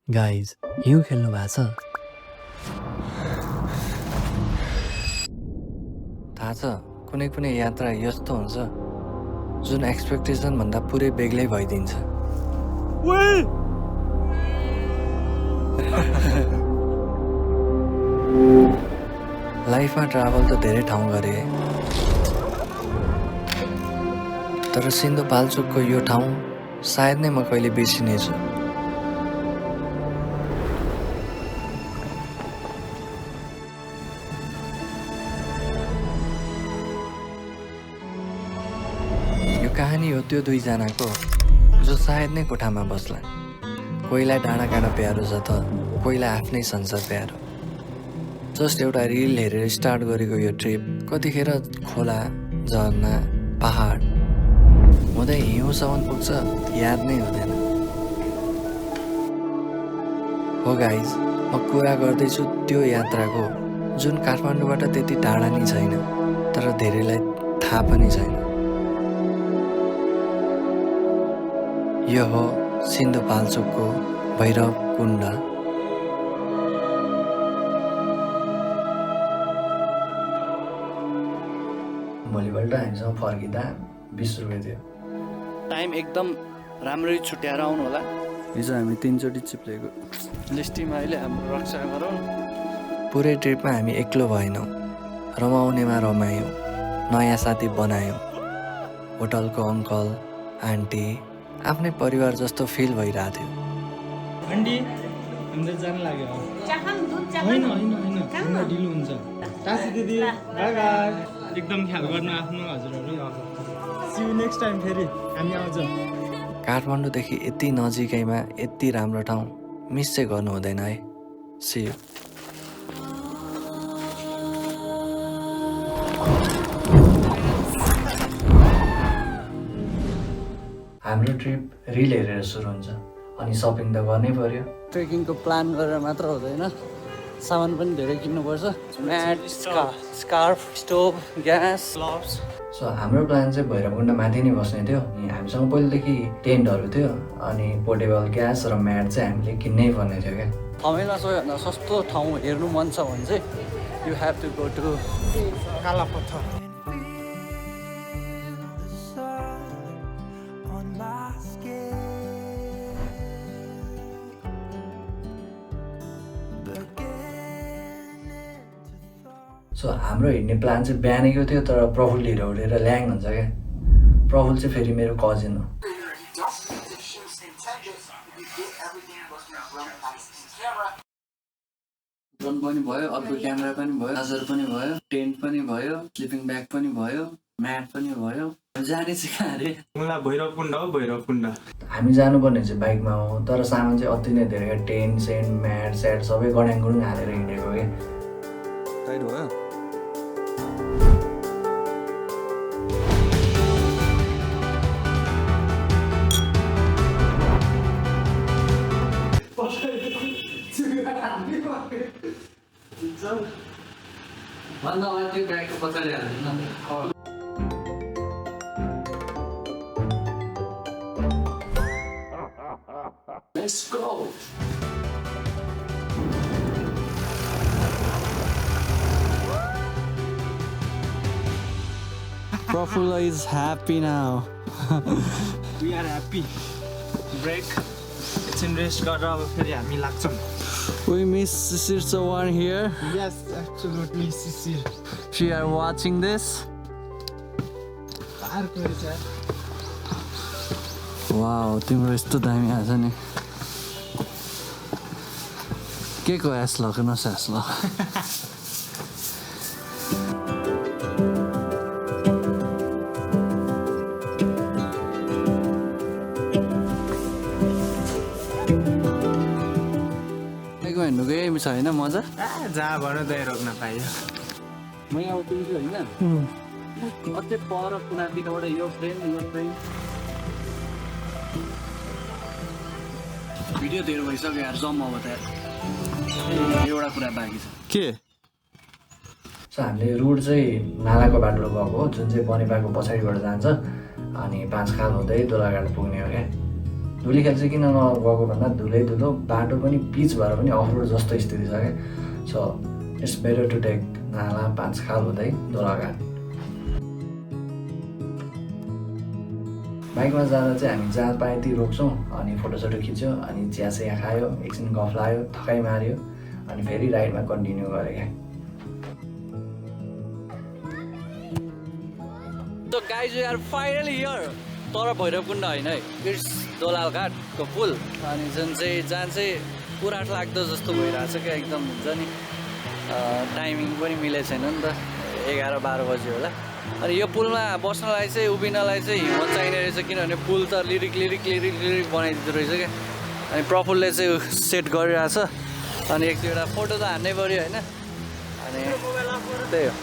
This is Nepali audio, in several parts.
गाइज हिउँ खेल्नु भएको छ? थाहा छ कुनै कुनै यात्रा यस्तो हुन्छ जुन एक्सपेक्टेसन भन्दा पुरै बेग्लै भइदिन्छ। लाइफमा ट्राभल त धेरै ठाउँ गरे, तर सिन्धुपाल्चोकको यो ठाउँ सायद नै म कहिले बिर्सिनेछु। यो कहानी हो त्यो दुईजनाको जो सायद नै कोठामा बस्ला। कोहीलाई डाँडा काँडा प्यारो छ त कोहीलाई आफ्नै संसार प्यारो। जस्ट एउटा रिल हेरेर स्टार्ट गरेको यो ट्रिप कतिखेर खोला, झरना, पहाड हुँदै हिउँसम्म पुग्छ याद नै हुँदैन। हो गाइज, म कुरा गर्दैछु त्यो यात्राको जुन काठमाडौँबाट त्यति टाढा नै छैन, तर धेरैलाई थाहा पनि छैन। यो हो सिन्धुपाल्चोकको भैरव कुण्ड। भोलिपल्ट हामीसँग फर्किँदा 20 रुपियाँ थियो। टाइम एकदम राम्ररी छुट्याएर आउनु होला। हिजो हामी 3 चोटि चिप्लेको। लिस्टीमा अहिले हाम्रो रक्षा गरौँ। पुरै ट्रिपमा हामी एक्लो भएनौँ, रमाउनेमा रमायौँ, नयाँ साथी बनायौँ। होटलको अङ्कल आन्टी आफ्नै परिवार जस्तो फिल भइरहेको थियो। आन्टी हामीलाई जान लाग्यो। होइन होइन होइन हामीलाई ढिलो हुन्छ। टासी दिदी बाई बाई। एकदम ख्याल गर्नु आफ्नो हजुरहरू। सी यु नेक्स्ट टाइम फेरि हामी आउँछौँ। काठमाडौँदेखि यति नजिकैमा यति राम्रो ठाउँ मिस चाहिँ गर्नु हुँदैन है। See you. हाम्रो ट्रिप रिल हेरेर सुरु हुन्छ, अनि सपिङ त गर्नै पर्यो। ट्रेकिङको प्लान गरेर मात्र हुँदैन, सामान पनि धेरै किन्नुपर्छ। Mat, scarf, stove, gas, gloves. So हाम्रो प्लान चाहिँ भैरवकुण्ड माथि नै बस्ने थियो। अनि हामीसँग पहिलेदेखि टेन्टहरू थियो, अनि पोर्टेबल ग्यास र म्याट चाहिँ हामीले किन्नै पर्ने थियो क्या। तपाईँलाई सबैभन्दा सस्तो ठाउँ हेर्नु मन छ भने चाहिँ you have to go to Kala Patthar. So हाम्रो हिँड्ने प्लान चाहिँ बिहानैको थियो, तर प्रफुल ढिलो उठेर ल्याङ हुन्छ क्या। प्रफुल चाहिँ फेरि मेरो कजिन हो। ड्रोन पनि भयो, अर्को क्यामेरा पनि भयो, चार्जर पनि भयो, टेन्ट पनि भयो, स्लिपिङ ब्याग पनि भयो, म्याट पनि भयो। जाने चाहिँ कहाँ अरे? मलाई भैरवकुण्ड हो, भैरवकुण्ड। हामी जानुपर्ने चाहिँ बाइकमा हो, तर सामान चाहिँ अति नै धेरै। टेन्ट सेन्ट म्याट स्याट सबै गड्याङ गुडुङ हालेर हिँडेको क्या। टाइट भयो। भन्दा त्यो ब्यागको पछाडि हाल्नु न। Let's go. Prafula is happy now. We are happy. Break. एकछिन रेस्ट गरेर अब फेरि हामी लाग्छौँ। We miss Sisir Sawan here. Yes, absolutely, Sisir. She are watching this. अर्को रहेछ। वाउ, तिम्रो यस्तो दामी आएछ नि। के को एस लग न सास ल। हिँड्नुको यही छ होइन मजा। जहाँ भन त्यही रोक्न पाइयो। म यहाँ उतिन्छु होइन, अझै पर कुनातिरबाट यो फ्रेम भिडियो धेरै भइसक्यो यार। जम्मा अब त एउटा कुरा बाँकी छ। के? सो हामीले रुट चाहिँ नालाको बाटो गएको हो, जुन चाहिँ बनेपाको पछाडिबाट जान्छ, अनि 5 खाल हुँदै दोलाघाट पुग्ने हो क्या। धुलीखेल चाहिँ किन नगएको भन्दा धुलो बाटो पनि पिच भएर पनि अफ रोड जस्तो स्थिति छ क्या so it's better to take नाला 5 खाल हुँदै दोलाघाट बाइकमा जाँदा चाहिँ हामी जहाँ पाए त्यहीँ रोक्छौँ अनि फोटोसोटो खिच्यो अनि चिया खायो एकछिन गफ लाग्यो थकाइ मार्यो अनि फेरि राइडमा कन्टिन्यू गरेँ क्या So guys, we are finally here. तर भैरवकुण्ड होइन है इट्स दोलालघाटको पुल अनि जहाँ चाहिँ पुरा लाग्दो जस्तो भइरहेछ क्या एकदम हुन्छ नि टाइमिङ पनि मिलेको छैन नि त 11-12 बजी होला अनि यो पुलमा बस्नलाई चाहिँ उभिनलाई चाहिँ हिम्मत चाहिने रहेछ किनभने पुल त लिरिक बनाइदिँदो रहेछ क्या अनि प्रफुलले चाहिँ सेट गरिरहेछ अनि एक दुईवटा फोटो त हान्नै पऱ्यो होइन अनि त्यही हो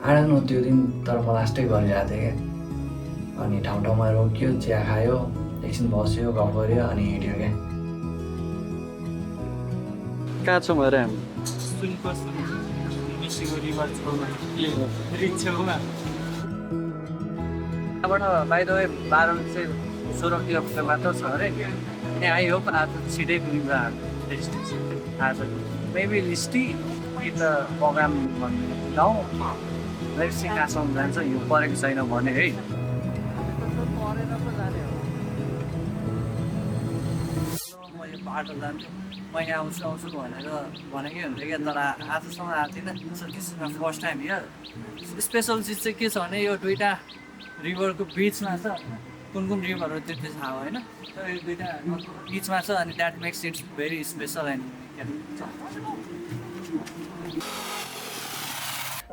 आएन त्यो दिन तर म लास्टै गरिरहेको थिएँ क्या अनि ठाउँमा रोक्यो चिया खायो एकछिन बस्यो गफ गऱ्यो अनि हिँड्यो क्या कहाँ छौँ अरे हामी यहाँबाट बाई द वे 12 चाहिँ 16 किलोमिटर मात्र छ अरे अनि आई होप आज छिटै पुग्छ डेस्टिनेसन आज मेबी लिस्टी कि त प्रोग्राम भन्ने गाउँ लेट्सी कहाँसम्म जान्छ यो परेको छैन भने है म यो बाटो जान्छु म यहाँ आउँछु भनेर भनेकै हुन्थ्यो क्या तर आजसम्म आएको थिइनँ this is my first time here special चिज चाहिँ के छ भने यो दुइटा रिभरको बिचमा छ कुन रिभर हो त्यो थाहा होइन तर यो दुइटा बिचमा छ अनि that makes it's very special and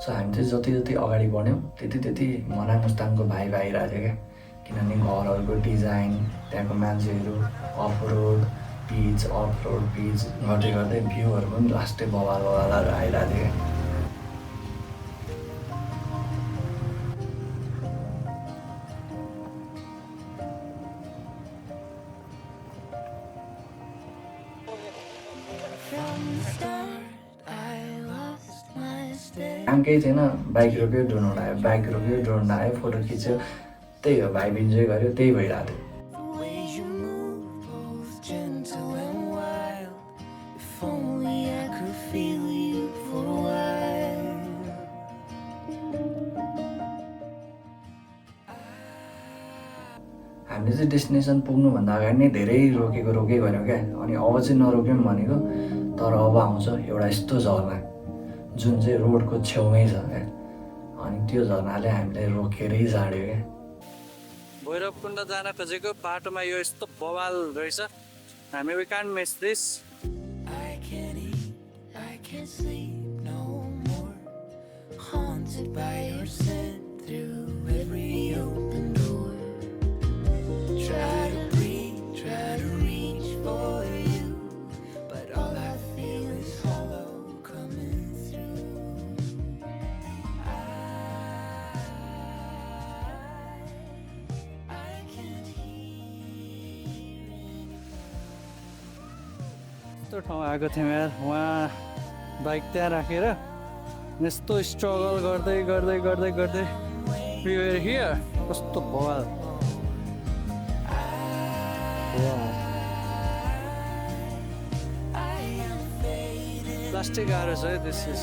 so हामी चाहिँ जति अगाडि बढ्यौँ त्यति मनाङ मुस्ताङको भाइ आइरहेको थियो क्या किनभने घरहरूको डिजाइन त्यहाँको मान्छेहरू अफ रोड पिच गर्दै भ्यूहरू पनि लास्टै बवालहरू आइरहेको थियो क्या काम केही थिएन बाइक रोक्यो ड्रोन आयो फोटो खिच्यो त्यही हो भाइब इन्जोय गर्यो त्यही भइरहेको थियो हामीले चाहिँ डेस्टिनेसन पुग्नुभन्दा अगाडि नै धेरै रोकेको गऱ्यौँ क्या अनि अब चाहिँ नरोक्यौँ भनेको तर अब आउँछ एउटा यस्तो झरना जुन चाहिँ रोडको छेउमै छ क्या अनि त्यो झरनाले हामीलाई रोकेरै जाड्यो क्या भैरवकुण्ड जान खोजेको बाटोमा यो यस्तो बवाल रहेछ हामी वी कान्ट मिस दिस यस्तो ठाउँ आएको थियौँ यार उहाँ बाइक त्यहाँ राखेर यस्तो स्ट्रगल गर्दै हियर कस्तो बवाल प्लास्टिक गाह्रो छ है दिस इज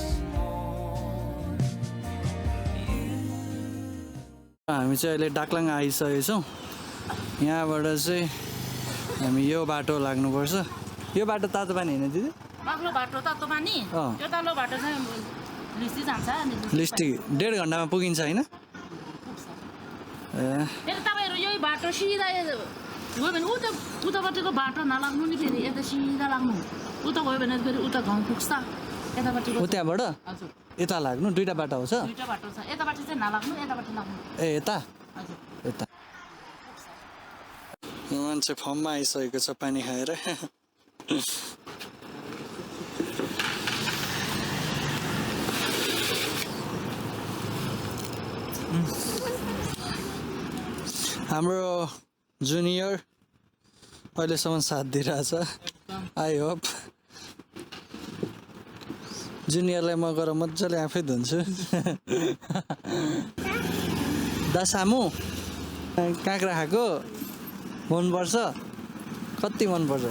हामी चाहिँ अहिले डाक्लाङ आइसकेको छौँ यहाँबाट चाहिँ हामी यो बाटो लाग्नुपर्छ यो बाटो तातो पानी होइन दिदी बाक्लो बाटो तातो पानी त्यो तल्लो बाटो चाहिँ लिस्टी जान्छ अनि लिस्टी 1.5 घन्टामा पुगिन्छ होइन ए तपाईँहरू यही बाटो सिधा गयो भने उतापट्टिको बाटो नलाग्नु नि फेरि यता सिधा लाग्नु उता गयो भने फेरि उता गाउँ पुग्छ यतापट्टिको त्यहाँबाट हजुर यता लाग्नु दुईटा बाटो हो दुईटा बाटो छ यताबाट चाहिँ नलाग्नु यताबाट लाग्नु ए यता हजुर यता यो मान्छे फर्ममा आइसकेको छ पानी खाएर हाम्रो जुनियर अहिलेसम्म साथ दिइरहेछ आई होप जुनियरलाई म गएर मजाले आफै धुन्छु दसामु काँक्रा खाएको मनपर्छ कति मनपर्छ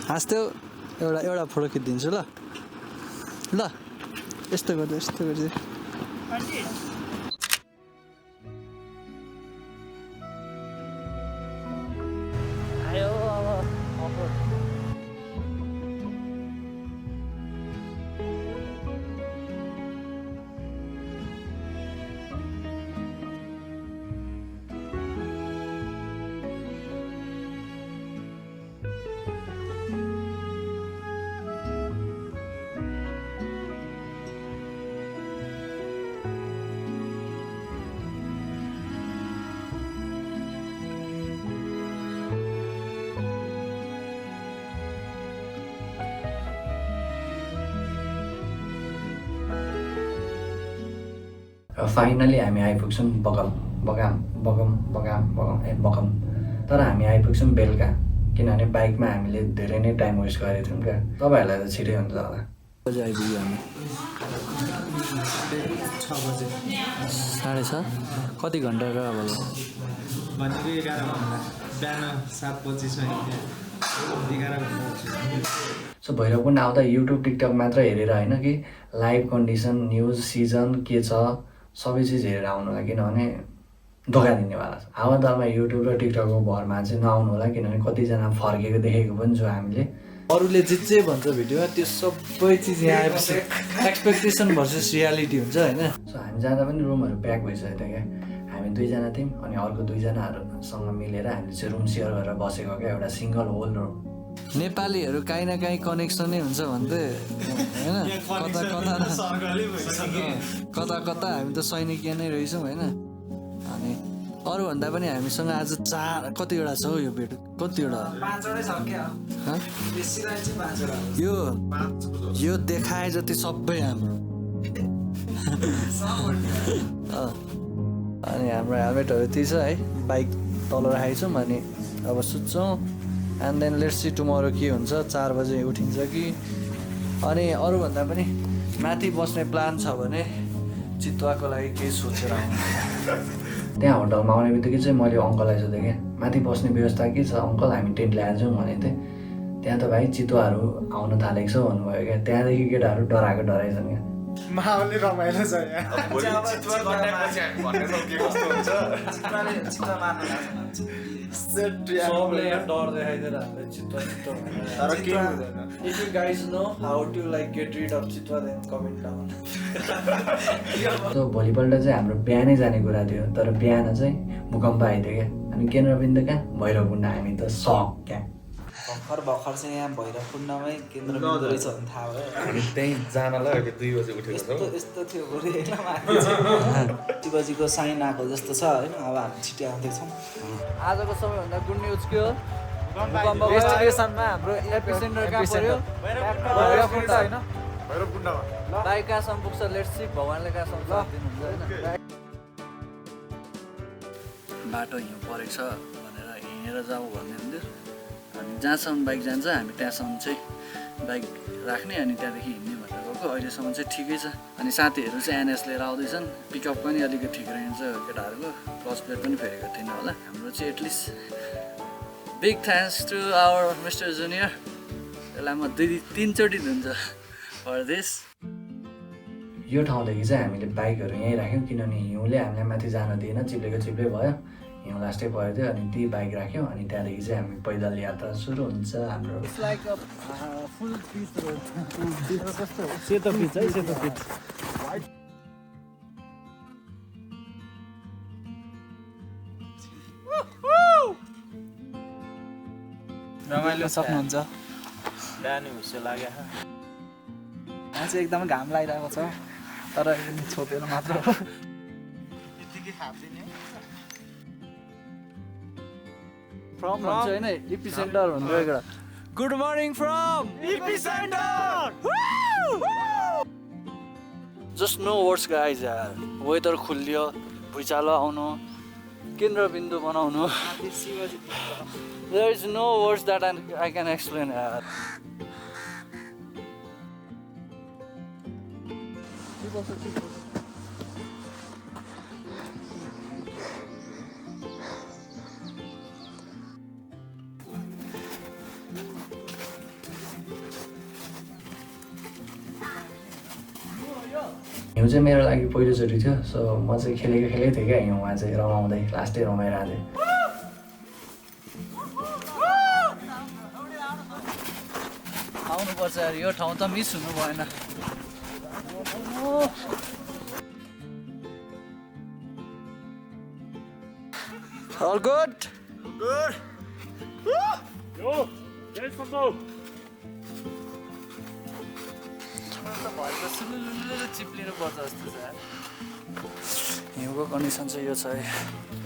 हाँस्थ्यौ एउटा फोटो खिचिदिन्छु ल ल यस्तो गर्छु आयो अब फाइनली हामी आइपुग्छौँ बगाम तर हामी आइपुग्छौँ बेलुका किनभने बाइकमा हामीले धेरै नै टाइम वेस्ट गरेको थियौँ क्या तपाईँहरूलाई त छिटै हुन्छ होला बजे आइपुग्यो हामी 6 बजे 6:30 कति घन्टा र अब भनेको 11 घन्टा बिहान 7 बजी छ 11 घन्टा सो भैरवकुण्ड आउँदा युट्युब टिकटक मात्र हेरेर होइन कि लाइभ कन्डिसन न्युज सिजन के छ सबै चिज हेरेर आउनु होला किनभने धोका दिनेवाला छ हावादालमा युट्युब र टिकटकको भरमा चाहिँ नआउनु होला किनभने कतिजना फर्केको देखेको पनि छु हामीले अरूले जे भन्छ भिडियोमा त्यो सबै चिज यहाँ आएपछि एक्सपेक्टेसन भर्सेस रियालिटी हुन्छ होइन सो हामी जाँदा पनि रुमहरू प्याक भइसकेको थियो क्या हामी 2 जना थियौँ अनि अर्को 2 जनाहरूसँग मिलेर हामीले चाहिँ रुम सेयर गरेर बसेको क्या एउटा सिङ्गल होल रुम नेपालीहरू काहीँ न काहीँ कनेक्सनै हुन्छ भन्दै होइन कता कता हामी त सैनिकीय नै रहेछौँ होइन अनि अरूभन्दा पनि हामीसँग आज 4 कतिवटा छ हौ यो बेड कतिवटा 5वटै छ क्या हँ? बेसीलाई चाहिँ 5वटा यो देखाए जति सबै हाम्रो अनि हाम्रो हेलमेटहरू त्यही छ है बाइक तल राखेको छौँ अनि अब सुत्छौँ and then let's see tomorrow के हुन्छ 4 बजे उठिन्छ कि अनि अरूभन्दा पनि माथि बस्ने प्लान छ भने चितुवाको लागि केही सोचेर आउनु त्यहाँ होटलमा आउने बित्तिकै चाहिँ मैले अङ्कललाई सोधेँ क्या माथि बस्ने व्यवस्था के छ अङ्कल हामी टेन्ट ल्याएर जाउँ भनेको थिएँ त्यहाँ त भाइ चितुवाहरू आउन थालेको छ भन्नुभयो क्या त्यहाँदेखि केटाहरू डराइछन् क्या माहौलै रमाइलो छ सबले डर देखाइदिएर हामीलाई चितुवा if you guys know how to like get rid of चितुवा देन कमेन्ट डाउन सो भोलिपल्ट चाहिँ हाम्रो बिहानै जाने कुरा थियो तर बिहान चाहिँ भूकम्प आइदियो क्या अनि केन्द्रबिन्दु कहाँ भैरवकुण्ड हामी त सक क्या भर्खर चाहिँ यहाँ भैरवकुण्डमै केन्द्रबिन्दु रहेछ भने थाहा भयो हामी त्यहीँ जानलाई अहिले 2 बजे उठेको छौँ यस्तो थियो बरु होइन माथि 2 बजीको साइन आएको जस्तो छ होइन अब हामी छिट्टै आउँदैछौँ आजको सबैभन्दा गुड न्युज के हो डेस्टिनेसनमा हाम्रो एपिसेन्टर कहाँ पर्यो भैरवकुण्ड होइन भैरवकुण्डमा बाइक कहाँसम्म पुग्छ लेट्स सी भगवान्ले कहाँसम्म साथ दिनुहुन्छ होइन बाटो हिउँ परेको छ भनेर हिँडेर जाऊ भन्ने हुन्थ्यो अनि जहाँसम्म बाइक जान्छ हामी त्यहाँसम्म चाहिँ बाइक राख्ने अनि त्यहाँदेखि हिँड्ने भनेर गएको अहिलेसम्म चाहिँ ठिकै छ अनि साथीहरू चाहिँ एनएस लिएर आउँदैछन् पिकअप पनि अलिकति ठिक रहन्छ केटाहरूको क्लच प्लेट पनि फेरेको थिएन होला हाम्रो चाहिँ at least big thanks to our mister junior यसलाई म 2-3 चोटि धुन्छ फर दिस यो ठाउँदेखि चाहिँ हामीले बाइकहरू यहीँ राख्यौँ किनभने हिउँले हामीलाई माथि जान दिएन चिप्लेको चिप्ले भयो हिउँ लास्टै परेको थियो अनि ती बाइक राख्यौँ अनि त्यहाँदेखि चाहिँ हामी पैदल यात्रा सुरु हुन्छ हाम्रो सेतो पिच है सेतो पिच रमाइलो सक्नुहुन्छ बिहानै हुस्यो लाग्यो यहाँ चाहिँ एकदमै घाम लागिरहेको छ तर छोपेर मात्र हो फ्रम भन्छ होइन एपिसेन्टर भनेर एउटा good morning from epicentre just no words guys यार वेदर खुल्लियो भुइँचालो आउनु केन्द्रबिन्दु बनाउनु there is no words that I can explain यार हिउँ चाहिँ मेरो लागि पहिलोचोटि थियो सो म चाहिँ खेलेको थिएँ क्या हिउँ उहाँ चाहिँ रमाउँदै लास्टै रमाइरहेको थिएँ आउनुपर्छ यार यो ठाउँ त मिस हुनु भएन All good? Good. चिप्लिनु पर्छ जस्तो छ हिउँको कन्डिसन चाहिँ यो छ है